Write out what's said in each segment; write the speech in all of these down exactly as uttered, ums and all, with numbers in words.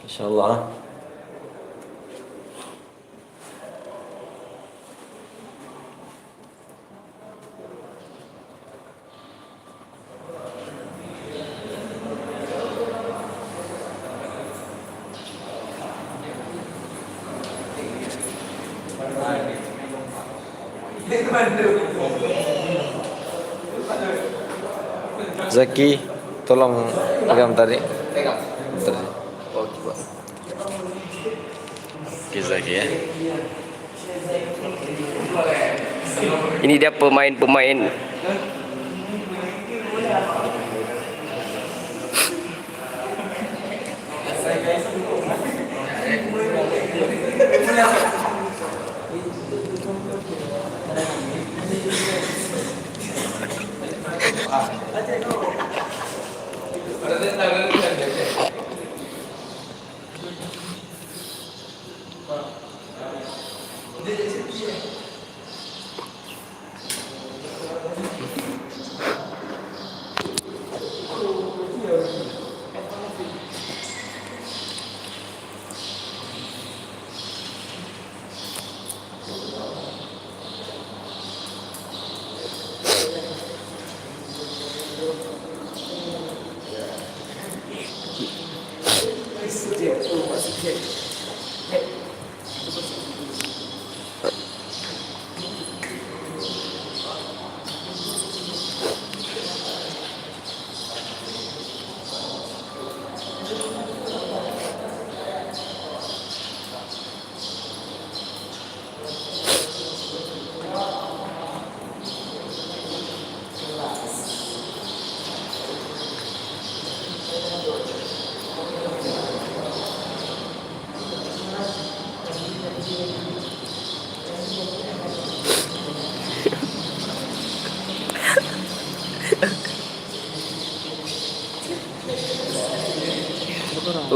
Insyaallah. Zaki, tolong pegang tadi. Tadi. Oh, coba. Oke, Zaki, ya. Ini dia pemain-pemain.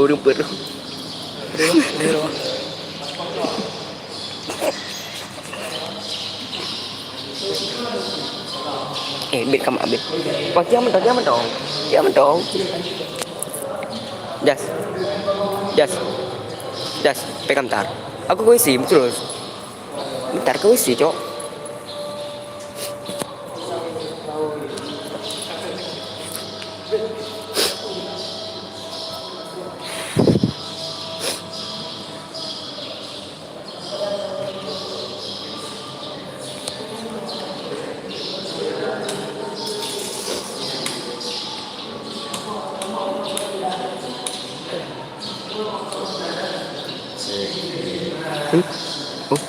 Ureueng perut. Eh, bet kamak bet. Wah, kian mantong, kian mantong. Kian mantong. Jas. Jas. Jas, pegang tar. Aku ke W C terus. Bentar ke W C, cok. Hmm? Oh.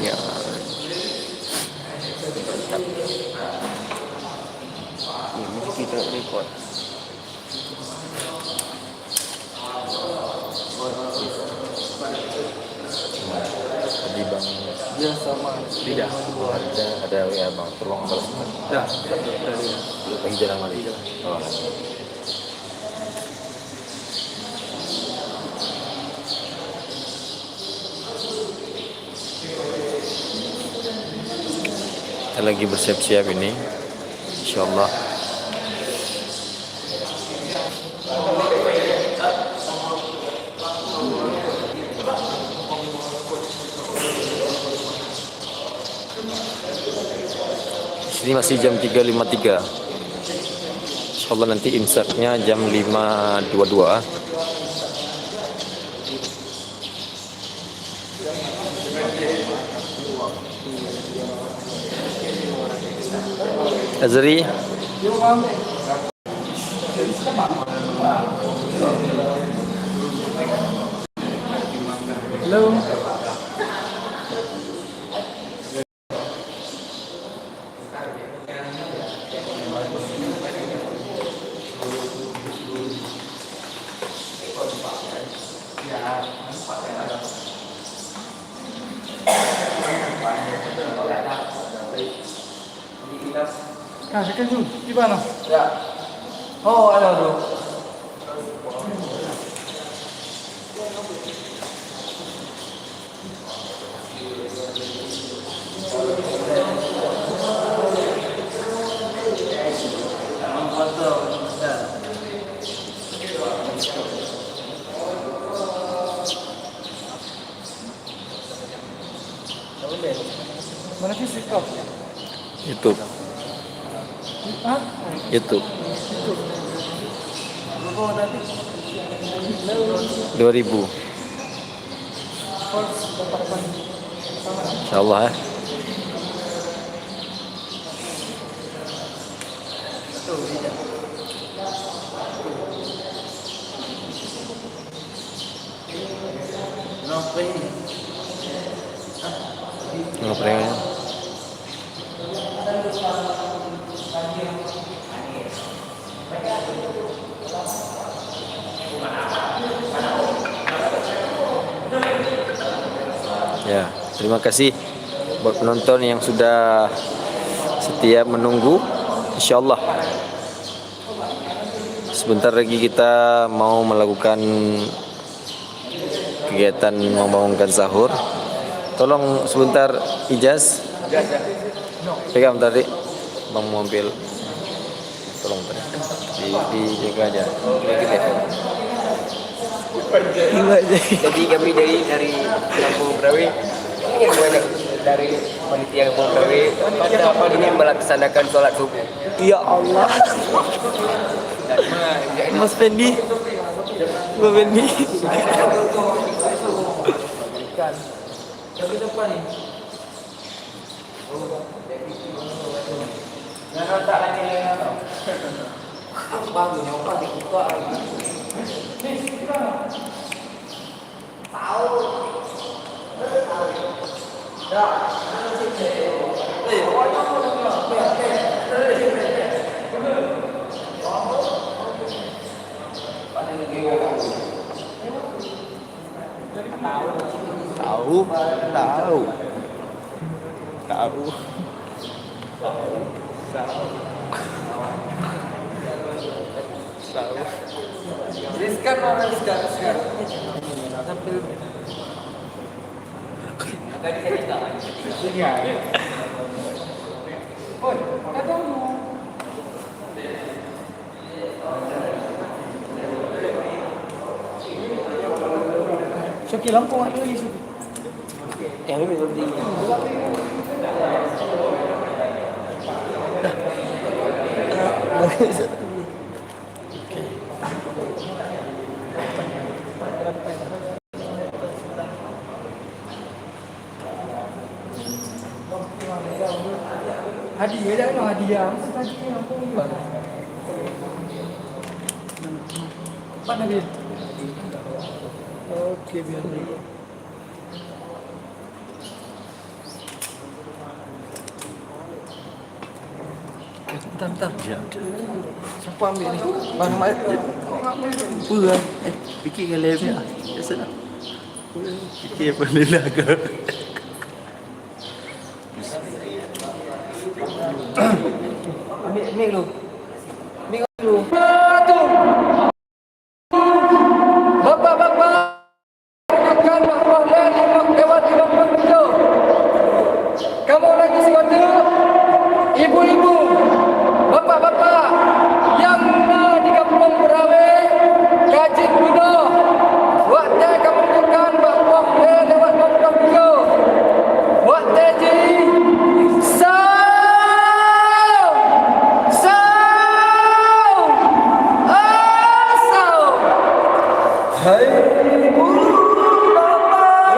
Ya. Mantap. Ni, mesti kita record. Tadi Bang, ya, sama. Tidak. Ada, ada W A Bang, tolong balas. Dah, dah, dah, dah. Lagi jalan balik. Oh. Kita lagi bersiap-siap ini. Insyaallah. Di sini masih jam tiga lima tiga. Insyaallah nanti imsaknya jam lima dua dua. Azri. Hello. Nah, sekian tu. Tiba noh. Ya. Oh, ada tu. Mana fisik kau? YouTube. Hah? YouTube. YouTube. Berapa orang tadi? Dua ribu. First dapat apa? Insyaallah, eh. Ngapa ya? Ya, terima kasih buat penonton yang sudah setia menunggu. Insyaallah, sebentar lagi kita mau melakukan kegiatan membangunkan sahur. Tolong sebentar, Ijaz. Pegang bentar, Dik. Bang mau ambil. Tolong bentar. Di, dijaga aja. Bagi telepon. Jadi kami dari, dari Kampung Perawi. Ini yang banyak dari panitia Kampung Perawi. Pada apa ini melaksanakan sholat subuh. Ya Allah. Mas Fendi. Mas Fendi. Tahu, tahu. Tahu. Tahu. Tahu. Rizkan mana Rizkan? Rizkan. Sampai. Oi, kata lu. Syakir lampung ada lagi situ. Eh, ambil berhenti. Hadiah dah, no, hadiah. Apa tadi? Apa? Empat lagi. Okey, biar ni. Bentar, bentar. Ya. Siapa ambil ni? Bang Mat. Apa lah? Eh, fikir kan level. Biasa lah. Fikir apa level ke? Ambil, ambil dulu. Ambil dulu. Bapak-bapak, rekan-rekan, lewat lima puluh tujuh. Kamoe lagi sigoe, ibu-ibu, bapak-bapak nyang na di Gampông Beurawe, ka jeuet keunoe. Watèe kamoe dukan bak poh lhèe lewat lima puluh tujuh. Watèe jih, sound! Sound! Ah, sound! Hai, bulu mata.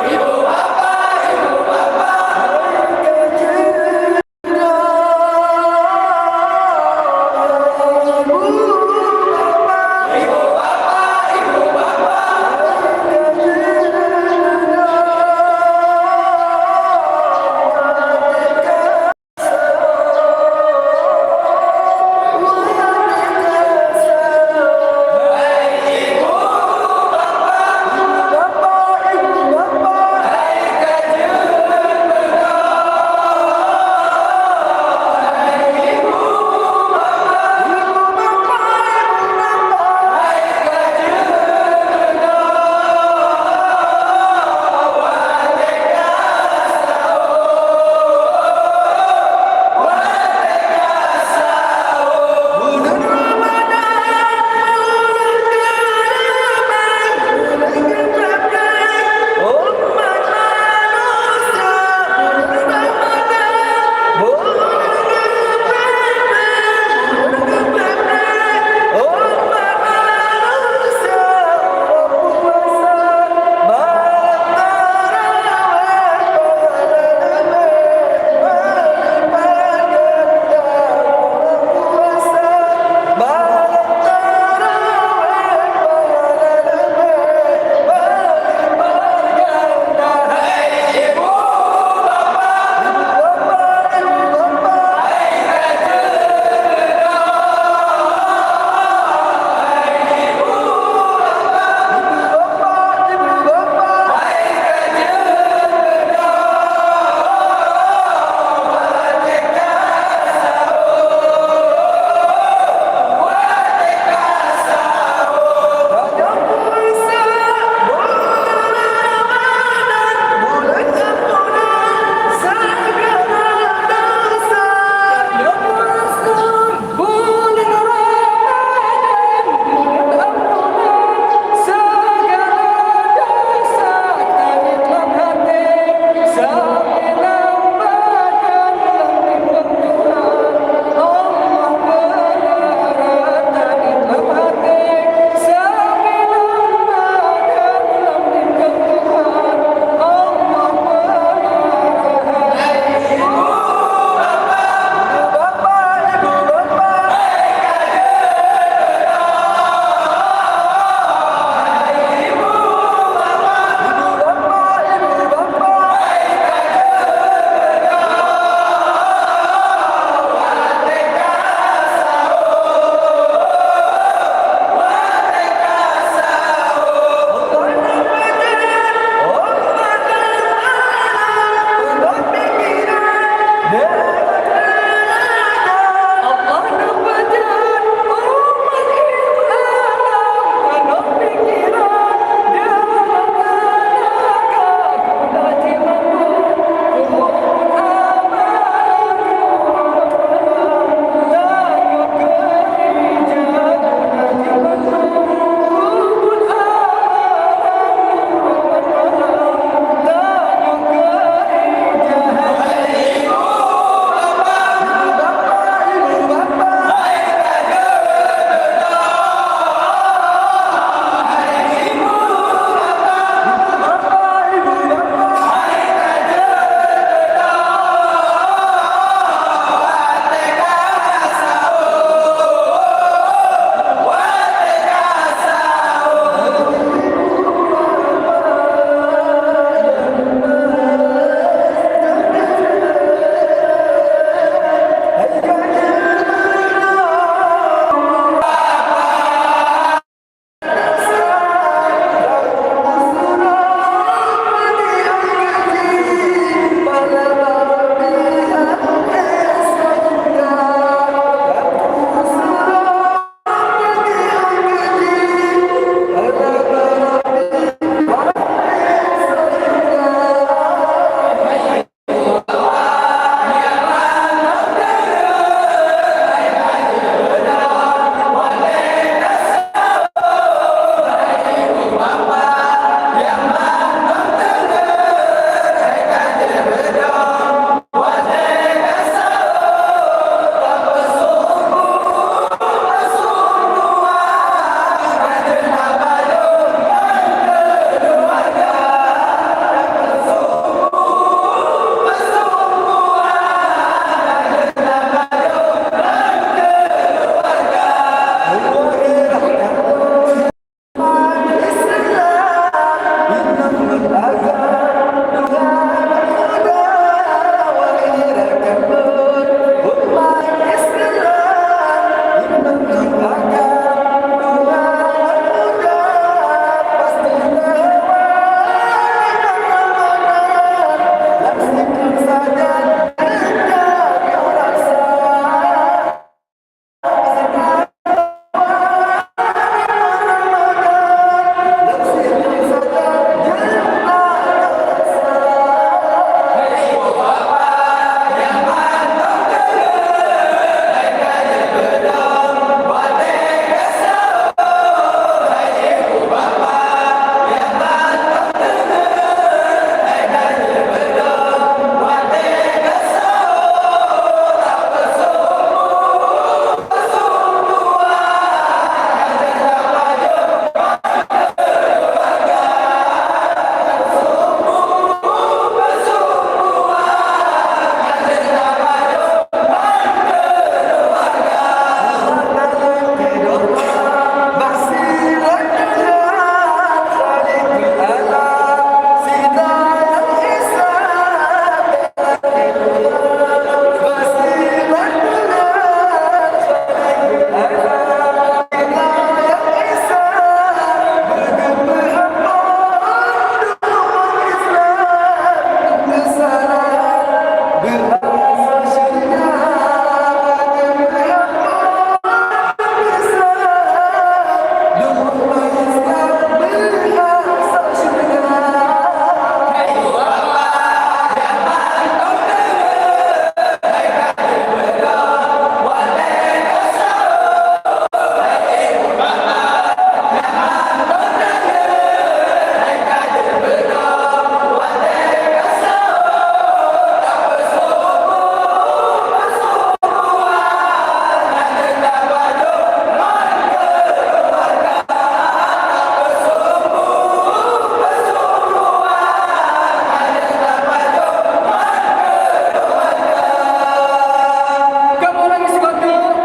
Kamoe lagèe sigoe teuk,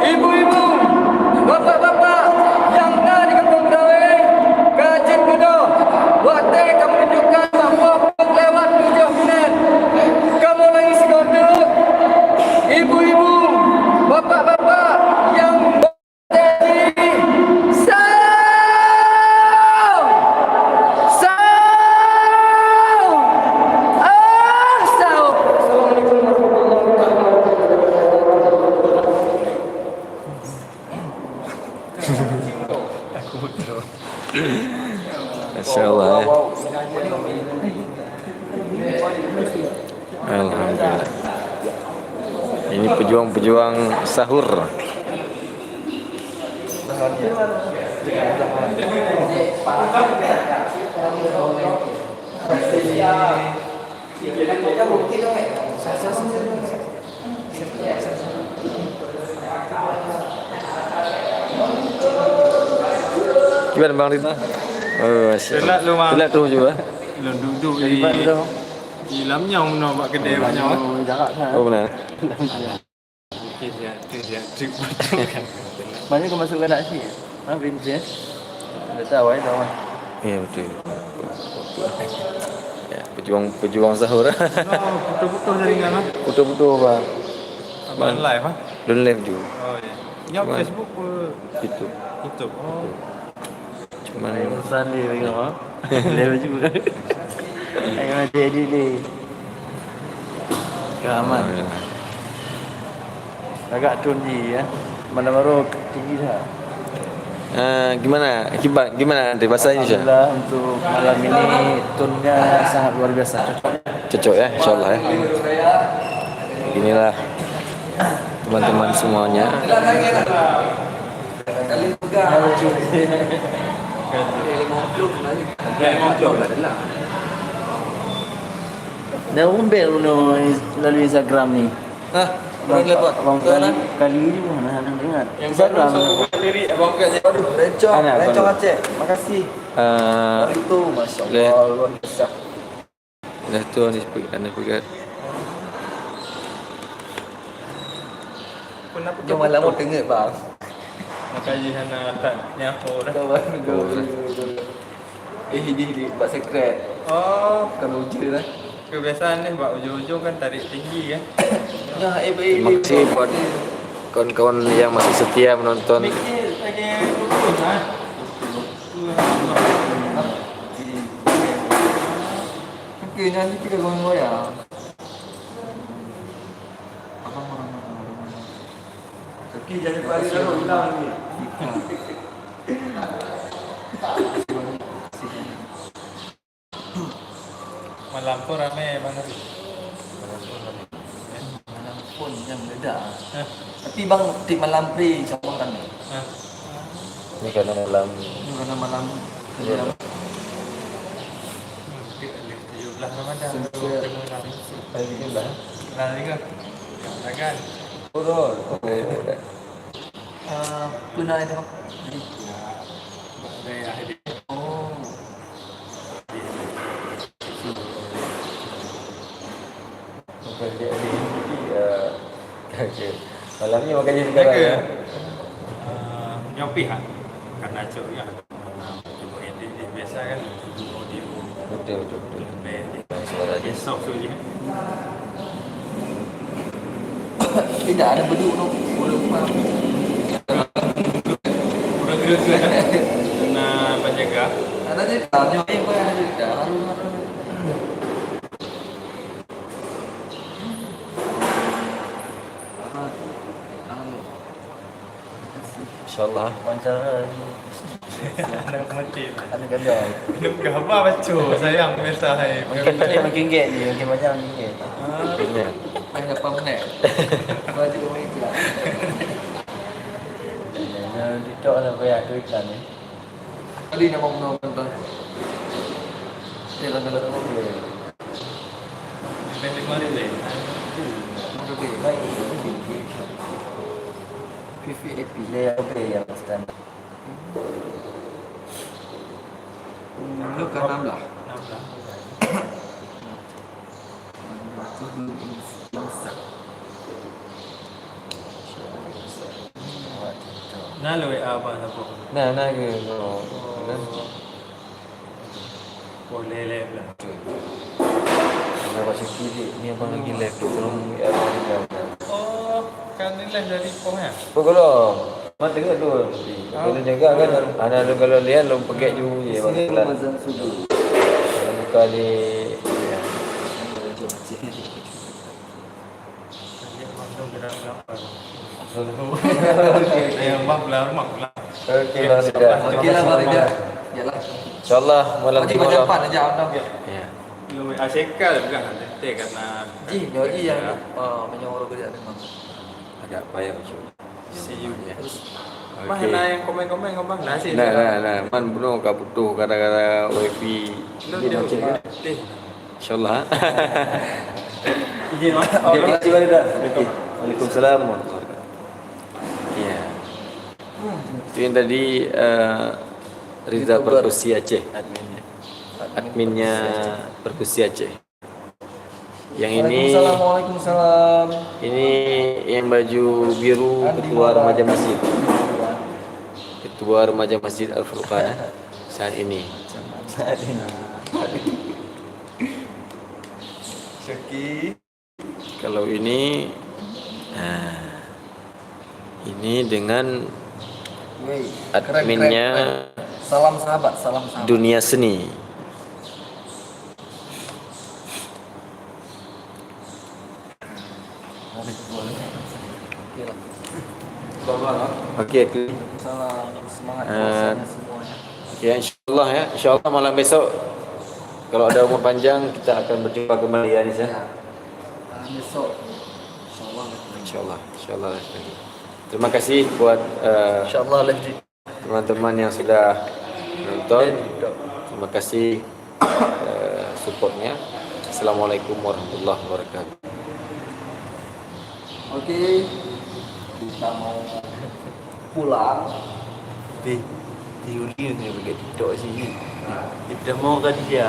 ibu-ibu, bapak-bapak nyang na di Kampung Keudaweng, ka jeuet keudroe, watèe ka meununjukkan bahwa lewat tujoh minèt. Kamoe lagèe sigoe teuk, ibu-ibu, bapak-bapak nyang Salam! Salam! Ah, salam! Assalamualaikum warahmatullahi wabarakatuh. Masya Allah, eh. Alhamdulillah. Ini pejuang-pejuang sahur. Gimana, Bang Ridha? Oh, masya Allah. Telat lu, Bang. Telat terus juga. Lôn duduk di, di lam nyoe, meunoe bak keudè bak nyoe. Oh, jarak sangat. Oh, benar. Okey, siap, siap, siap. Mana kau masuk ke anak sih? Ha, princess. Dah tahu, eh, tahu, eh. Ya, betul. Ya, pejuang, pejuang sahur. Oh, putus-putus jaringan, ah. Putus-putus, Bang. Abang live, ah? Don't live juga. Oh, ya. Nyoe Facebook ke? YouTube. YouTube, oh. Cuman pesan dia tengok, ah. Live juga. Tengok dia edit ni. Keramat. Agak tun ji, ya. Mana baru tinggi dah. Eh, gimana? Akibat gimana nanti bahasa Indonesia? Alhamdulillah, untuk malam ini tunnya sangat luar biasa, cocok. Cocok, ya, insyaallah, ya. Inilah teman-teman semuanya. Dah umbel melalui Instagram ni. Hah? Abang, abang kali, kali ni pun hana, hana ingat. Yang baru Instagram. Satu bulan diri, abang kat je. Aduh, rencong, anak rencong baru. Aceh. Makasih. Ah, hari tu, masya Allah, luar biasa. Dah tu ni, ni pegat. Kenapa dia malam mau tengok, bang? Makanya hana tak nyaho dah. Betul, betul, betul, betul. Eh, ini, ini, buat secret. Oh. Bukan ujian lah. Kebiasaan ni buat ujung-ujung kan tarik tinggi kan. Nah, eh, baik. Terima kasih buat kawan-kawan yang masih setia menonton. Mikir lagi dulu, ha? Oke, nyanyi tiga goyang-goyang. Abang orang mana, orang mana? Oke, jangan lupa lagi, ulang lagi. Malam pun ramai, Bang Hafiz. Malam pun ramai. Malam pun yang meledak. Hah? Tapi bang, tiap malam free, insya Allah ramai. Hah? Ini karena malam. Ini karena malam. Iya. Tujuh belas Ramadan. Sensor. Tujuh belas. Hari tujuh belas. Nah, ini kan. Ramadan. Turun. Eh, pernah itu, Bang? Jadi, ya, gaya dia. Oh. Bukan dia, dia, eh, okey. Malam ni makan je sekarang, ya? Ah, nyopi, ha? Karena cok, ya. Tengok edit dia biasa kan, tengok audio. Betul, betul, betul. Lebih suara dia soft tu je. Tidak ada beduk tu. Boleh buka. Kurang kira tu, eh. Kena penjaga. Ada je tak? Nyopi pun ada je tak? Lalu, lalu. Apa? Lalu. InsyaAllah. Wawancara ni. Anak mati. Anak gadang. Minum ke haba baca, sayang, biasa hai. Makin gek, makin gek je, makin panjang, makin gek. Ah. Betul. Hanya pam nek. Baju kau itu lah. Ya, TikTok lah, payah tu iklan ni. Tadi nama menonton. Dia dalam dalam mobil. Lebih lima ringgit. Lebih baik. V V I P. Dia yang lebih yang standar. Lu kan enam belas. Enam belas. Nah, lu W A abang siapa? Nah, nah ke? Oh. Kan? Boleh live lah. Betul. Kalau Pak Syakir ni, ni abang lagi live tu, tolong W A abang juga. Oh, kan ni live dari Ipoh, ya? Apa kalau? Mak tengok tu. Ah. Kalau jaga kan, anak lu kalau lihat, lu pegang jauh je. Sini Abang Azan Subuh. Kalau buka di, ya. Okey. Eh, Abang belah rumah pula. Okey, Bang Rizal. Okey lah, Bang Rizal. Yalah. InsyaAllah, malam Nanti Jumaat macam lah. Empat aja, Abang. Ya. Lu, ah, sekal pegang, nanti karena Ji, nyoe Ji yang, ah, menyuruh kerja memang. Agak payah, Cuk. See you. Ya. Okey. Mana yang komen-komen kau, Bang? Dah, sih, nah, dah. Nah, nah. Man bunoe ka putus gara-gara wifi. Lu Dia dia macam ni. Deh. InsyaAllah. Izin, Bang. Okey, terima kasih, Bang Rizal. Okey. Waalaikumsalam warahmatullahi wabarakatuh. Ya. Itu yang tadi, eh, Rizal YouTuber. Perkusi Aceh. Admin. Adminnya Perkusi Aceh. Yang ini, Waalaikumsalam, waalaikumsalam. Ini yang baju biru, Andi Ketua Maulana. Remaja Masjid. Ketua Remaja Masjid Al-Furqan, eh, saat ini. Saat ini. Syaki. Kalau ini, ah, ini dengan Woi, keren, adminnya keren, keren. Salam sahabat, salam sahabat. Dunia Seni. Oke lah. Oke, oke. Salam semangat Eh, puasanya semuanya. Ya, insyaallah ya. Insyaallah malam besok kalau ada umur panjang kita akan berjumpa kembali ya, Anis ya. Ya. Malam besok. Insyaallah. Insyaallah, insyaallah. Terima kasih buat, eh, Insyaallah, Leh Ji. Teman-teman yang sudah nonton, terima kasih, eh, supportnya. Assalamualaikum warahmatullahi wabarakatuh. Okey, kita mau pulang. Di, di ujung ni bagi TikTok sini. Kita mau ke dia.